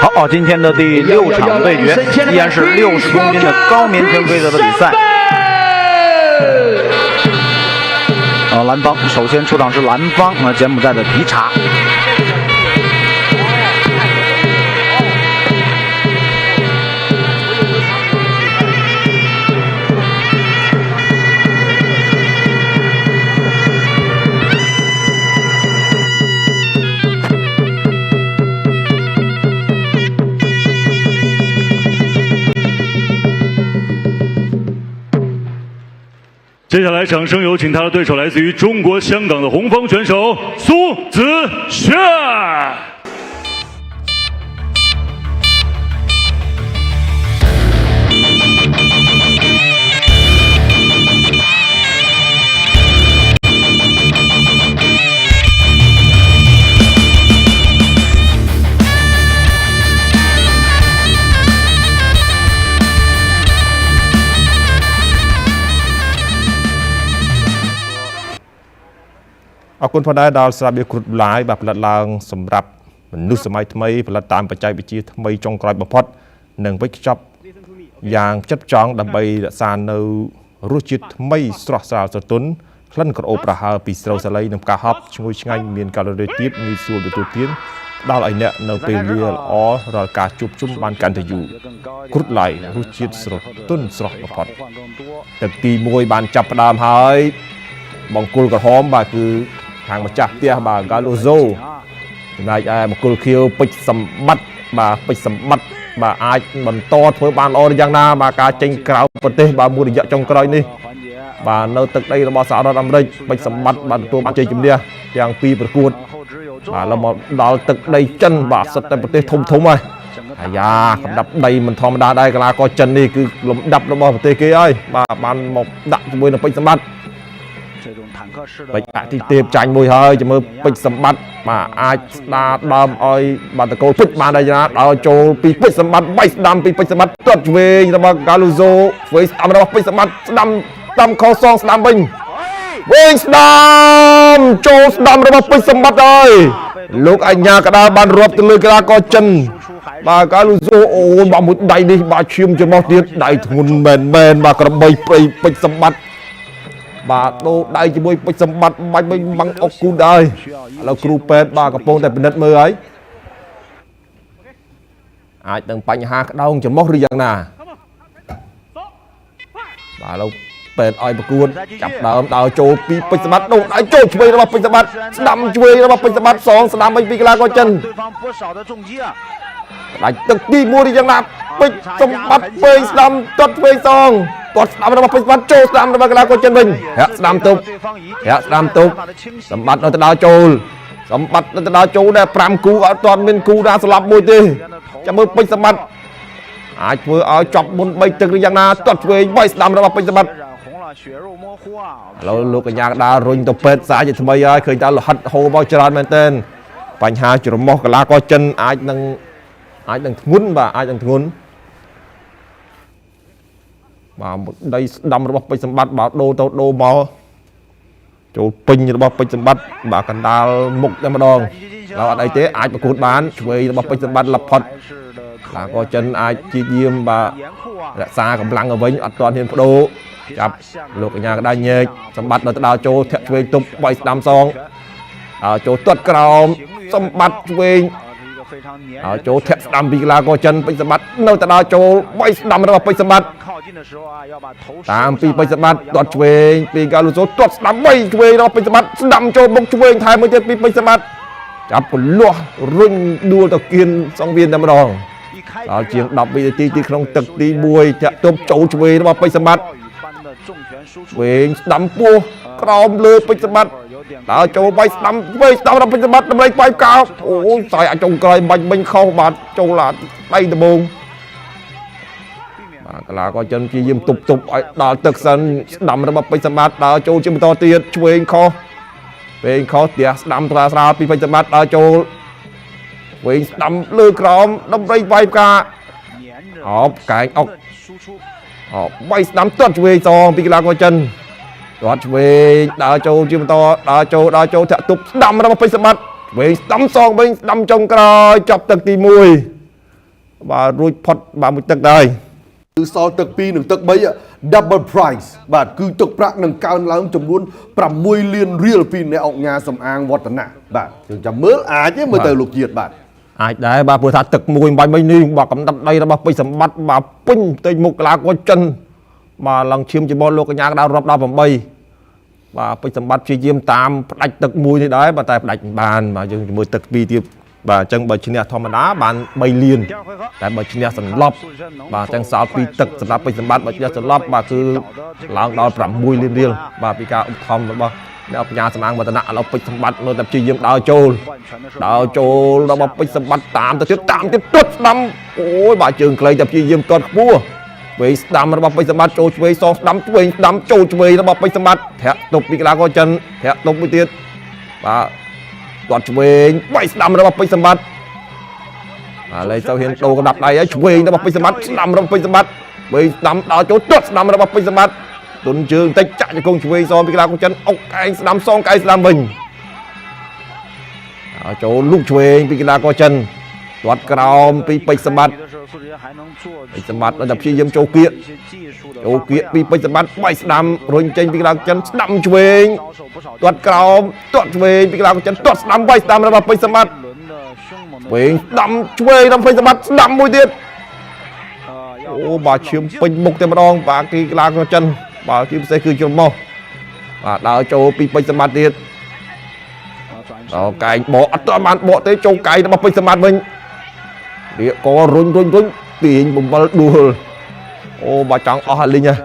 好，今天的第六场对决依然是60公斤的高棉拳规则的比赛。蓝方首先出场是蓝方，柬埔寨的皮查。接下来，掌声有请他的对手，来自于中国香港的红方选手苏子轩。 អរគុណផងដែរដល់ស្រាបៀរគ្រុតឡាយបាទផលិតឡើងសម្រាប់មនុស្សសម័យថ្មីផលិតតាមបច្ចេកវិទ្យាថ្មីចុងក្រោយបំផុតនិងវេចខ្ចប់យ៉ាងផ្ចិតផ្ចង់ដើម្បីរក្សានៅរសជាតិថ្មីស្រស់ស្រាលស្រទន់ក្លិនក្រអូបប្រហើរពីស្រូវសាលីនិងផ្កាហប់ឈ្ងុយឆ្ងាញ់មានកាឡូរីទាបងាយស្រួលទទួលទានផ្ដល់ឲ្យអ្នកនៅពេលលាល្អរាល់ការជួបជុំបានកាន់តែយូរគ្រុតឡាយរសជាតិស្រទន់ស្រស់បំផុតទឹកទី1បានចាប់ផ្ដើមហើយបង្គោលក្រហមបាទគឺខាងម្ចាស់ផ្ទះបាទហ្គាឡូโซចំណែកឯបង្គោលខៀវពេជ្រសម្បត្តិបាទពេជ្រសម្បត្តិបាទអាចបន្តធ្វើបានល្អឬយ៉ាងណាបាទការចេញក្រៅប្រទេសបាទមួយរយៈចុងក្រោយនេះបាទនៅទឹកដីរបស់សហរដ្ឋអាមេរិកពេជ្រសម្បត្តិបាទទទួលបានជ័យជំនះទាំងពីរប្រកួតបាទឡើយមកដល់ទឹកដីចិនបាទសុទ្ធតែប្រទេសធំធំហើយអាយ៉ាកំដាប់ដីមិនធម្មតាដែរកីឡាករចិននេះគឺលំដាប់របស់ប្រទេសគេហើយបាទបានមកដាក់ជាមួយនឹងពេជ្រសម្បត្តិពេជ្រអតិទេពចាញ់មួយហើយចាំមើលពេជ្រសម្បត្តិបាទអាចស្ដារដើមឲ្យបាទតកូលពេជ្របានដែរណាដល់ចូលពីពេជ្រសម្បត្តិបាយស្ដាំពីពេជ្រសម្បត្តិទាត់ឆ្វេងរបស់កាលូโซឆ្វេងស្ដាំរបស់ពេជ្រសម្បត្តិស្ដាំស្ដាំខសងស្ដាំវិញវិញស្ដាំចូលស្ដាំរបស់ពេជ្រសម្បត្តិហើយលោកអញ្ញាកដាលបានរាប់ទៅលើកីឡាករចិនបាទកាលូโซអូបាទមួយដៃនេះបាទឈាមច្រមុះទៀតដៃធ្ងន់មែនមែនបាទក្របីព្រៃពេជ្រសម្បត្តិបាទដូរដៃជាមួយពេជ្រសម្បត្តិបាច់វិញបាំងអុកគូដែរឥឡូវគ្រូពេទ្យបាទកំពុងតែពិនិត្យមើលហើយអាចនឹងបញ្ហាក្តោងច្រមុះឬយ៉ាងណាបាទឥឡូវពេទ្យឲ្យប្រកួតចាប់ដើមដើរចូលពីពេជ្រសម្បត្តិដូរដៃចូលឆ្វេងរបស់ពេជ្រសម្បត្តិស្ដាំឆ្វេងរបស់ពេជ្រសម្បត្តិសងស្ដាំវិញពីកីឡាករចិនដាច់ទឹកទី1ឬយ៉ាងណាពេជ្រសម្បត្តិវែងស្ដាំទាត់ឆ្វេងសងទាត់ស្ដាំរបស់ពេជ្រសម្បត្តិចូលស្ដាំរបស់កីឡាករចិនវិញហាក់ស្ដាំទប់ហាក់ស្ដាំទប់សម្បត្តិនៅទៅដល់ចូលសម្បត្តិនៅទៅដល់ចូលដែរ5គូអត់ទាន់មានគូណាស្លាប់មួយទេចាំមើលពេជ្រសម្បត្តិអាចធ្វើឲ្យចប់មុន3ទឹកឬយ៉ាងណាទាត់ឆ្វេងបាយស្ដាំរបស់ពេជ្រសម្បត្តិឥឡូវលោកកញ្ញាកដាលរុញទៅពេទ្យសាជាថ្មីហើយឃើញតើលហិតហូរមកច្រើនមែនទែនបញ្ហាច្រមុះកីឡាករចិនអាចនឹងធ្ងន់បាទអាចនឹងធ្ងន់បាទដីស្ដាំរបស់ពេជ្រសម្បត្តិបាទដូរទៅដូរមកចូលពេញរបស់ពេជ្រសម្បត្តិបាទកណ្ដាលមុខតែម្ដងឡើយអត់អីទេអាចប្រកួតបានឆ្វេងរបស់ពេជ្រសម្បត្តិលផុតបាទក៏ចិនអាចជាយាមបាទរក្សាកម្លាំងឲ្យវិញអត់ទាន់ហ៊ានបដូរចាប់លោកកញ្ញាកដាញែកសម្បត្តិដល់ទៅដល់ចូលធាក់ឆ្វេងទប់បាយស្ដាំសងដល់ចូលទាត់ក្រោមសម្បត្តិឆ្វេងដល់ចូលធាក់ស្ដាំពីកីឡាករចិនពេជ្រសម្បត្តិនៅទៅដល់ចូលបាយស្ដាំរបស់ពេជ្រសម្បត្តិតាមពីពេជ្រសម្បត្តិទាត់ឆ្វេងពីកាលូសូទាត់ស្ដាំបីឆ្វេងរបស់ពេជ្រសម្បត្តិស្ដាំចូលមុខឆ្វេងថែមមួយទៀតពីពេជ្រសម្បត្តិចាប់កលាស់រុញដួលទៅគៀនសង្វៀនតែម្ដងដល់ជាង10វិនាទីទីក្នុងទឹកទី1ធាក់ទប់ចូលឆ្វេងរបស់ពេជ្រសម្បត្តិឆ្វេងស្ដាំពោះក្រោមលើពេជ្រសម្បត្តិដើរចូលបាយស្ដាំឆ្វេងស្ដាំរបស់ពេជ្រសម្បត្តិដើម្បីបាយកោអូយស្អីអាចុងក្រោយបាញ់មិញខុសបាទចូលឡាដៃដំបងបាទកីឡាករចិនព្យាយាមទប់ទប់ឲ្យដល់ទឹកសិនស្ដាំរបស់ពេជ្រសម្បត្តិដើរចូលជាបន្តទៀតឆ្វេងខុសវែងខុសផ្ទះស្ដាំត្រាស្រាលពីពេជ្រសម្បត្តិដើរចូលវែងស្ដាំលើក្រោមដើម្បីបាយផ្កាអបកែងអុកអបបាយស្ដាំទាត់ឆ្វេងសងពីកីឡាករចិនទាត់ឆ្វេងដើរចូលជាបន្តដើរចូលដើរចូលធាក់ទប់ស្ដាំរបស់ពេជ្រសម្បត្តិ ឆ្វេងស្ដាំសងវិញស្ដាំចុងក្រោយចប់ទឹកទី1បាទរួចផុតបាទមួយទឹកដែរ គឺសល់ទឹក2និងទឹក3 double price បាទគឺទឹកប្រាក់នឹងកើនឡើងចំនួន6លានរៀលពីអ្នកអង្គការសំអាងវឌ្ឍនៈបាទយើងចាំមើលអាចទេមើលទៅលោកជាតិបាទ អាចដែរបាទព្រោះថាទឹកមួយបាញ់មិញនេះបាទកំដាប់ដីរបស់ពេជ្រសម្បត្តិបាទពេញផ្ទៃមុខកីឡាករចិនបាទឡើងឈាមច្បល់លោកកញ្ញាកដាលរាប់ដល់8បាទពេជ្រសម្បត្តិព្យាយាមតាមផ្ដាច់ទឹកមួយនេះដែរបាទតែផ្ដាច់មិនបានបាទយើងជាមួយទឹកពីរទៀតបាទអញ្ចឹងបើឈ្នះធម្មតាបាន3លានតែបើឈ្នះសន្លប់បាទអញ្ចឹងសល់ពីរទឹកសម្រាប់ពេជ្រសម្បត្តិបើឈ្នះសន្លប់បាទគឺឡើងដល់6លានរៀលបាទពីការឧបត្ថម្ភរបស់អ្នកបញ្ញាសំអាងវឌ្ឍនៈឥឡូវពេជ្រសម្បត្តិនៅតែព្យាយាមដើរចូលដើរចូលដល់ពេជ្រសម្បត្តិតាមទៅទៀតតាមទៀតទាត់ស្ដាំអូយបាទជើងខ្លីតែព្យាយាមទាត់ខ្ពស់ឆ្វេងស្ដាំរបស់ពេជ្រសម្បត្តិចូលឆ្វេងសងស្ដាំឆ្វេងស្ដាំចូលឆ្វេងរបស់ពេជ្រសម្បត្តិធាក់ទប់ពីកីឡាករចិនធាក់ទប់មួយទៀតបាទទាត់ឆ្វេងបែកស្ដាំរបស់ពេជ្រសម្បត្តិបាទឥឡូវទៅហ៊ានដូរកណ្ដាប់ដៃហើយឆ្វេងរបស់ពេជ្រសម្បត្តិស្ដាំរបស់ពេជ្រសម្បត្តិឆ្វេងស្ដាំដល់ចូលទាត់ស្ដាំរបស់ពេជ្រសម្បត្តិទុនជើងតិចចាក់ជង្គង់ឆ្វេងសងពីកីឡាករចិនអុកកែងស្ដាំសងកែងស្ដាំវិញហើយចូលលូកឆ្វេងពីកីឡាករចិនទាត់ក្រោមពីពេជ្រសម្បត្តិពេជ្រសម្បត្តិនៅតែព្យាយាមចូលគៀកចូលគៀកពីពេជ្រសម្បត្តិបែកស្ដាំរុញចេញពីកីឡាករចិនស្ដាំឆ្វេងទាត់ក្រោមទាត់ឆ្វេងពីកីឡាករចិនទាត់ស្ដាំបែកស្ដាំរបស់ពេជ្រសម្បត្តិឆ្វេងស្ដាំឆ្វេងរបស់ពេជ្រសម្បត្តិស្ដាំមួយទៀតអូបាទឈាមពេញមុខតែម្ដងបាទគីកីឡាករចិនបាទជាពិសេសគឺច្រមុះបាទដើរចូលពីពេជ្រសម្បត្តិទៀតដល់កែងបកអត់ទាន់បានបកទេចូលកែងរបស់ពេជ្រសម្បត្តិវិញរៀកករុញរុញរុញទាញបំបិលដួលអូបាទចង់អស់ហើយលីងហើយ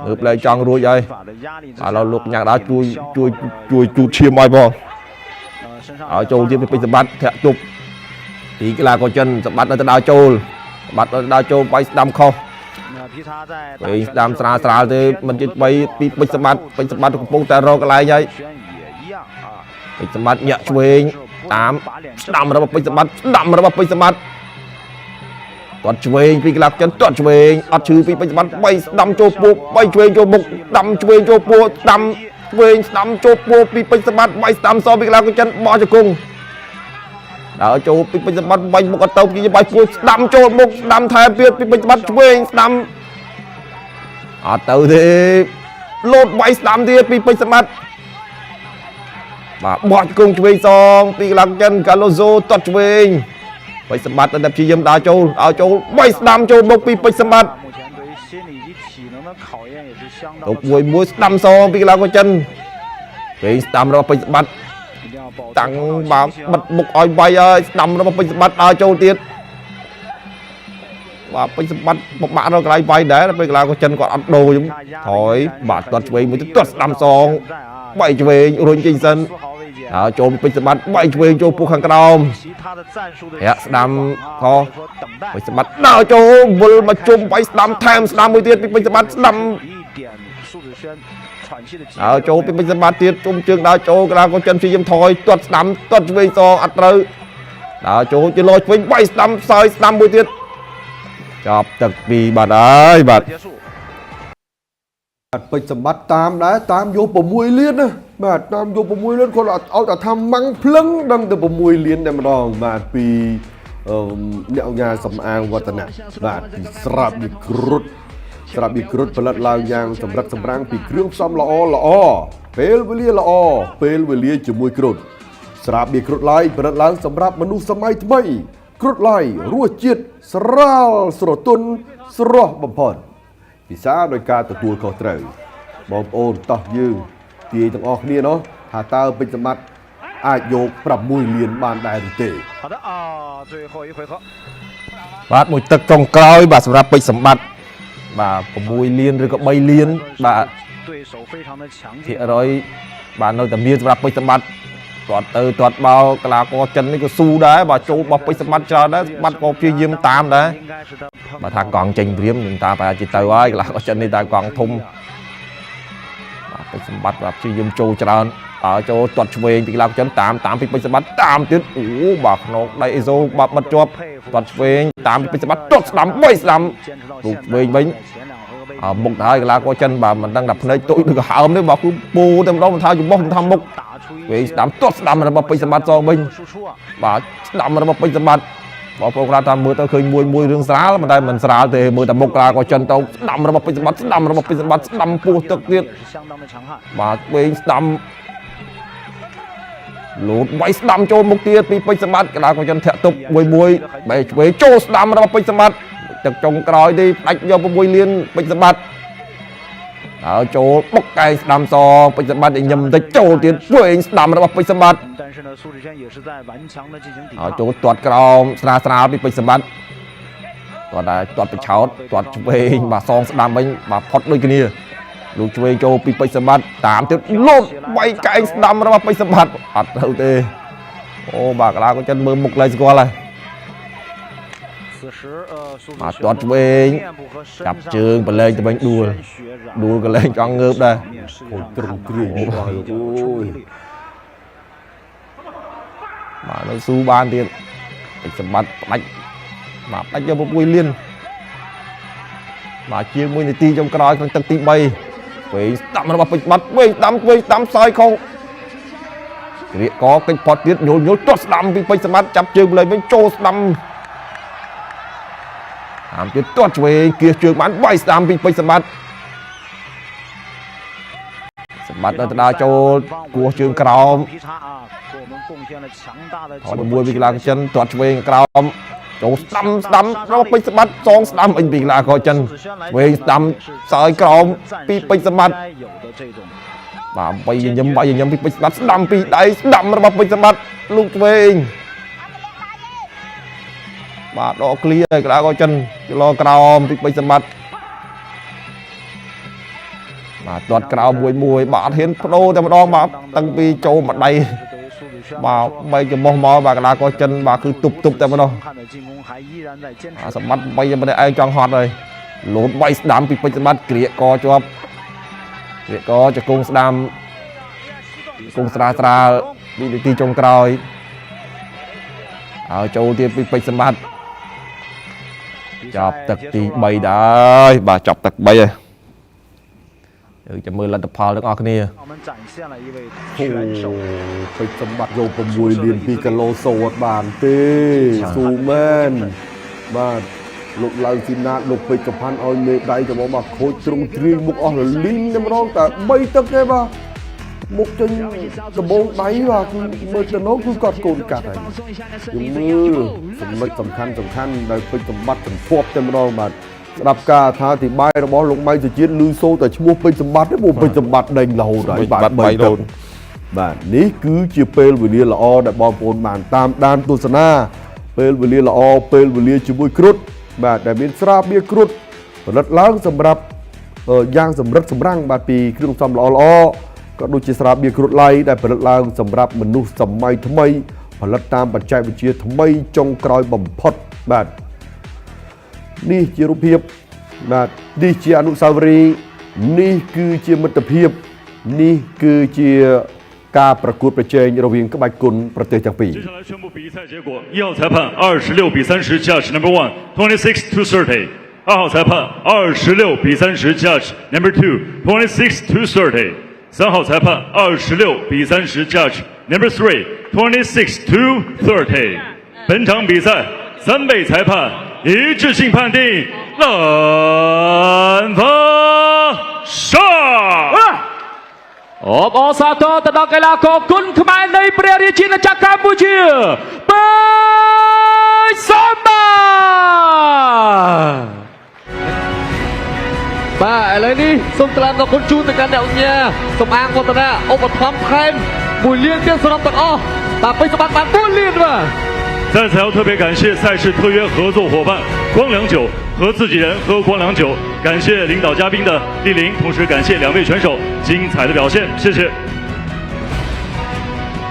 ងើបលែងចង់រួចហើយឥឡូវលោកញ៉ាំដល់ជួយជួយជួយជូតឈាមឲ្យផងឲ្យចូលទៀតពីពេជ្រសម្បត្តិធាក់ទប់ពីកីឡាករចិនសម្បត្តិនៅទៅដើរចូលសម្បត្តិនៅទៅដើរចូលបាយស្ដាំខុសពេលស្ដាំស្រាលស្រាលទេមិនជិត3ពីពេជ្រសម្បត្តិពេជ្រសម្បត្តិកំពុងតែរកកន្លែងហើយពេជ្រសម្បត្តិញាក់ឆ្វេងតាមស្ដាំរបស់ពេជ្រសម្បត្តិស្ដាំរបស់ពេជ្រសម្បត្តិទាត់ឆ្វេងពីកីឡាចិនទាត់ឆ្វេងអត់ឈឺពីពេជ្រសម្បត្តិ3ស្ដាំចូលពោះ3ឆ្វេងចូលមុខស្ដាំឆ្វេងចូលពោះស្ដាំឆ្វេងស្ដាំចូលពោះពីពេជ្រសម្បត្តិ3ស្ដាំសពីកីឡាចិនបោះជង្គង់ដើរចូលពីពេជ្រសម្បត្តិបាញ់មុខអត់ទៅពីបាយពោះស្ដាំចូលមុខស្ដាំថែមទៀតពីពេជ្រសម្បត្តិឆ្វេងស្ដាំអត់ទៅទេលោតបាយស្ដាំទៀតពីពេជ្រសម្បត្តិបាទបោះជង្គង់ឆ្វេងសងពីកីឡាចិនកាឡូសូទាត់ឆ្វេងពេជ្រសម្បត្តិតែព្យាយាមដើរចូលឲ្យចូលបាយស្ដាំចូលមុខពីពេជ្រសម្បត្តិទៅមួយមួយស្ដាំសងពីកីឡាករចិនពេលស្ដាំរបស់ពេជ្រសម្បត្តិតាំងបាទបិទមុខឲ្យបាយហើយស្ដាំរបស់ពេជ្រសម្បត្តិដើរចូលទៀតបាទពេជ្រសម្បត្តិពិបាករកកន្លែងបាយដែរពេលកីឡាករចិនគាត់អត់ដូរថយបាទទាត់ឆ្វេងមួយទៀតទាត់ស្ដាំសងបាយឆ្វេងរុញចេញសិនហើយចូលពេជ្រសម្បត្តិបាយឆ្វេងចូលពោះខាងក្រោមធាក់ស្ដាំខពេជ្រសម្បត្តិដើរចូលវិលមកជុំបាយស្ដាំថែមស្ដាំមួយទៀតពីពេជ្រសម្បត្តិស្ដាំដើរចូលពីពេជ្រសម្បត្តិទៀតជុំជើងដើរចូលកីឡាករចិនព្យាយាមថយទាត់ស្ដាំទាត់ឆ្វេងសងអត់ត្រូវដើរចូលជាលយឆ្វេងបាយស្ដាំសើយស្ដាំមួយទៀតចប់ទឹកពីរបាទហើយបាទ ពេជ្រសម្បត្តិតាមដែរតាមយក6លានណាបាទតាមយក6លានគាត់ឲ្យតែថាម៉ាំងភ្លឹងដឹងទៅ6លានតែម្ដងបាទពីអ្នកអង្គការសំអាងវឌ្ឍនៈបាទពីស្រាប់ពីគ្រុតស្រាប់ពីគ្រុតផលិតឡើងយ៉ាងសម្រិតសម្រាំងពីគ្រឿងផ្សំល្អល្អពេលវេលាល្អពេលវេលាជាមួយគ្រុតស្រាប់ពីគ្រុតឡាយផលិតឡើងសម្រាប់មនុស្សសម័យថ្មីគ្រុតឡាយរសជាតិស្រាលស្រទន់ស្រស់បំផុតពិសាដោយការទទួលខុសត្រូវបងប្អូនតោះយើងទាយទាំងអស់គ្នាណោះថាតើពេជ្រសម្បត្តិអាចយក6លានបានដែរឬទេ បាទមួយទឹកចុងក្រោយបាទសម្រាប់ពេជ្រសម្បត្តិបាទ6លានឬក៏3លានបាទភាគរយបាទនៅតែមានសម្រាប់ពេជ្រសម្បត្តិទាត់ទៅទាត់បោកីឡាករចិននេះក៏ស៊ូដែរបាទចូលបោះពេជ្រសម្បត្តិច្រើនដែរសម្បត្តិក៏ព្យាយាមតាមដែរបាទថាកង់ចេញព្រាមខ្ញុំតាមប្រហែលជាទៅហើយកីឡាករចិននេះតែកង់ធំបាទពេជ្រសម្បត្តិបាទព្យាយាមចូលច្រើនតើចូលទាត់ឆ្វេងពីកីឡាករចិនតាមពីពេជ្រសម្បត្តិតាមទៀតអូបាទខ្នងដៃអេសូបាទបិទជាប់ទាត់ឆ្វេងតាមពីពេជ្រសម្បត្តិទាត់ស្ដាំ3ស្ដាំរូបឆ្វេងវិញមុខទៅហើយកីឡាករចិនបាទមិនដឹងថាភ្នែកទូចឬក៏ហើមទេបាទគឺពូតែម្ដងមិនថាច្រមុះមិនថាមុខ វិញស្ដាំទាត់ស្ដាំរបស់ពេជ្រសម្បត្តិសងវិញបាទស្ដាំរបស់ពេជ្រសម្បត្តិបងប្អូនក្រាថាមើលទៅឃើញមួយមួយរឿងស្រាលប៉ុន្តែមិនស្រាលទេមើលតែមុខក្រាក៏ចិនទៅស្ដាំរបស់ពេជ្រសម្បត្តិស្ដាំរបស់ពេជ្រសម្បត្តិស្ដាំពោះទឹកទៀតបាទវិញស្ដាំលូតវាយស្ដាំចូលមុខទៀតពីពេជ្រសម្បត្តិក្រាក៏ចិនធាក់ទប់មួយមួយបែឆ្វេងចូលស្ដាំរបស់ពេជ្រសម្បត្តិទឹកចុងក្រោយទេផ្ដាច់យក6លានពេជ្រសម្បត្តិហើយចូលបុកកែងស្ដាំសងពេជ្រសម្បត្តិញឹមតិចចូលទៀតវិញស្ដាំរបស់ពេជ្រសម្បត្តិហើយចូលទាត់ក្រោមស្រាលស្រាលពីពេជ្រសម្បត្តិទាត់ដែរទាត់ប្រឆោតទាត់ឆ្វេងបាទសងស្ដាំវិញបាទផុតដូចគ្នាលោកឆ្វេងចូលពីពេជ្រសម្បត្តិតាមទៀតលុបវាយកែងស្ដាំរបស់ពេជ្រសម្បត្តិអត់ទៅទេអូបាទកលាក៏ចិនមើលមុខលែងស្គាល់ហើយបាទទាត់ឆ្វេងចាប់ជើងប្រឡែងទៅវិញដួលដួលក៏លែងចង់ងើបដែរអូយត្រង់គ្រឿងអូយបាទនៅស៊ូបានទៀតពេជ្រសម្បត្តិផ្ដាច់បាទផ្ដាច់យក6លានបាទជាង1នាទីចុងក្រោយក្នុងទឹកទី3វិញស្ដាំរបស់ពេជ្រសម្បត្តិវិញស្ដាំវិញស្ដាំសើយខុសក្រៀកកកិច្ចផុតទៀតញល់ញល់ទាត់ស្ដាំពីពេជ្រសម្បត្តិចាប់ជើងប្រឡែងវិញចូលស្ដាំតាមទៀតទាត់ឆ្វេងគៀសជើងបានវាយស្ដាំពីពេជ្រសម្បត្តិសម្បត្តិដល់ទៅដល់ចូលគោះជើងក្រោមថយមួយពីកីឡាករចិនទាត់ឆ្វេងក្រោមចូលស្ដាំស្ដាំរបស់ពេជ្រសម្បត្តិសងស្ដាំអញពីកីឡាករចិនឆ្វេងស្ដាំសើយក្រោមពីពេជ្រសម្បត្តិបាទវាយញឹមវាយញឹមពីពេជ្រសម្បត្តិស្ដាំពីដៃស្ដាំរបស់ពេជ្រសម្បត្តិលោកឆ្វេងបាទដកឃ្លៀហើយកីឡាករចិនគីឡូក្រោមពីពេជ្រសម្បត្តិបាទទាត់ក្រោមមួយមួយបាទអត់ហ៊ានបដូរតែម្ដងបាទតាំងពីចូលមកដៃបាទបីច្រមុះមកបាទកីឡាករចិនបាទគឺទប់ទប់តែម្ដងសម្បត្តិបីម្នាក់ឯងចង់ហត់ហើយលោតវាយស្ដាំពីពេជ្រសម្បត្តិក្រៀកកជាប់ក្រៀកកជង្គង់ស្ដាំជង្គង់ស្រាលស្រាលពីនាទីចុងក្រោយហើយចូលទៀតពីពេជ្រសម្បត្តិចប់ទឹកទី3ដែរបាទចប់ទឹក3ហើយយើងจะមើលលទ្ធផលទាំងអស់គ្នាអូពេជ្រសម្បត្តិយក6លាន2គីឡូសូអត់បានទេស៊ូមែនបាទលោកឡៅស៊ីណាតលោកពេជ្រកផាន់ឲ្យមេដៃទៅមកបាទខូចទ្រង់ទ្រាយមុខអស់រលីងតែម្ដងតែ3ទឹកទេបាទមុខចេញដំបងដៃបាទគឺមើលទៅនោះគឺគាត់កូនកាត់ហើយយើងមើលចំណុចសំខាន់សំខាន់ដែលពេជ្រសម្បត្តិសន្ធាប់តែម្ដងបាទស្ដាប់ការអត្ថាធិប្បាយរបស់លោកម៉ៃសុជាតិឮសូរតែឈ្មោះពេជ្រសម្បត្តិទេព្រោះពេជ្រសម្បត្តិដេញរហូតហើយបាទ3ទឹកបាទនេះគឺជាពេលវេលាល្អដែលបងប្អូនបានតាមដានទស្សនាពេលវេលាល្អពេលវេលាជាមួយគ្រុឌបាទដែលមានស្រាបៀរគ្រុឌផលិតឡើងសម្រាប់យ៉ាងសម្រិតសម្រាំងបាទពីគ្រឿងផ្សំល្អល្អក៏ដូចជាស្រាបៀរគ្រុឌឡៃដែលផលិតឡើងសម្រាប់មនុស្សសម័យថ្មីផលិតតាមបច្ចេកវិទ្យាថ្មីចុងក្រោយបំផុតបាទនេះជារូបភាពបាទនេះជាអនុស្សាវរីយ៍នេះគឺជាមិត្តភាពនេះគឺជាការប្រកួតប្រជែងរវាងក្បាច់គុណប្រទេសទាំងពីរ接下来宣布比赛结果：一号裁判26比30，Judge Number One 26 to 30；二号裁判26比30，Judge Number Two 26 to 30；三号裁判26比30，Judge Number Three 26 to 30。本场比赛三位裁判一致性判定蓝方胜。អបអរសាទរទៅដល់កីឡាករគុណខ្មែរនៃព្រះរាជាណាចក្រកម្ពុជាពេជ្រសម្បត្តិបាទឥឡូវនេះសូមថ្លែងអំណរគុណជូនទៅកាន់អ្នកអង្គការសំអាងវឌ្ឍនាឧបត្ថម្ភថែម1លានទៀតសម្រាប់ទាំងអស់បាទពេជ្រសម្បត្តិបាន4លានបាទ在此要特别感谢赛事特约合作伙伴光良酒和自己人喝光良酒，感谢领导嘉宾的莅临，同时感谢两位选手精彩的表现，谢谢。